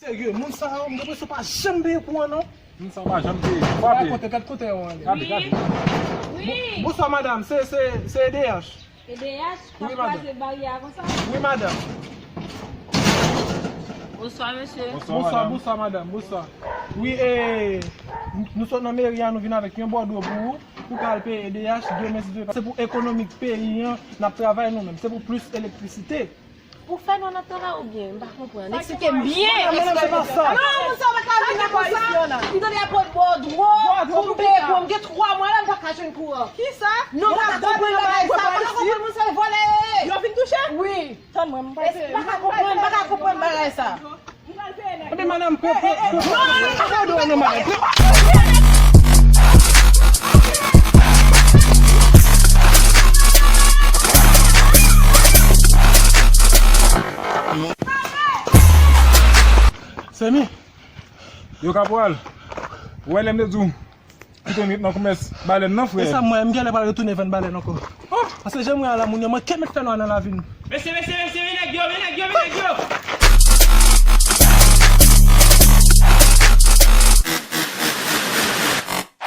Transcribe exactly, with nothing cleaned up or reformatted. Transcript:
Serye, moun sa yo, m gen enpresyon pa janm peye kouran, non. Moun sa yo pa janm peye. Fwa peye. Kote, gad kote yo ale. Gade, gade. Wi. Bonswa, madanm. Se, se, se E D H. E D H k ap kraze baryè a konsa? Wi, madanm. Bonswa, mesye. Bonswa, bonswa, madanm. Bonswa. Wi, e, nou sot nan meri a, nou vin avèk yon bòdwo pou ou, pou ka al peye E D H demen, si Dye vle. Se pou ekonomi peyi an, n ap travay nou menm. Se pou plis elektrisite. Ou fè nou nan tan la oubyen? M pa konprann. Eksplike m byen. Madanm, se pa sa. Non, moun sa pa ka vin la konsa. M tande y ap pot bòdwo pou m peye kouran. M gen twa mwa la, m pa ka jwenn kouran. Kisa? Non, m pa ka konprann bagay sa. M pa ka konprann moun sa, vòlè yo ye. Yo vin touche? Wi. Tann mwen, m pa peye. M pa ka konprann, m pa ka konprann bagay sa. Ebyen, madanm, pran, pran, pran, pran, pran, pran, pran, pran, pran. Semi. Yo, kapral. Ou wè lè m te di w. Kite m ret nan komès balèn nan, frè. E sa m wè, m genlè pral retounen vann balèn ankò. Oh! Paske jan m wè a la, moun yo manke met fè nwa nan lavi nou. Mesye, mesye, mesye, men nèg yo, men nèg yo, men nèg yo!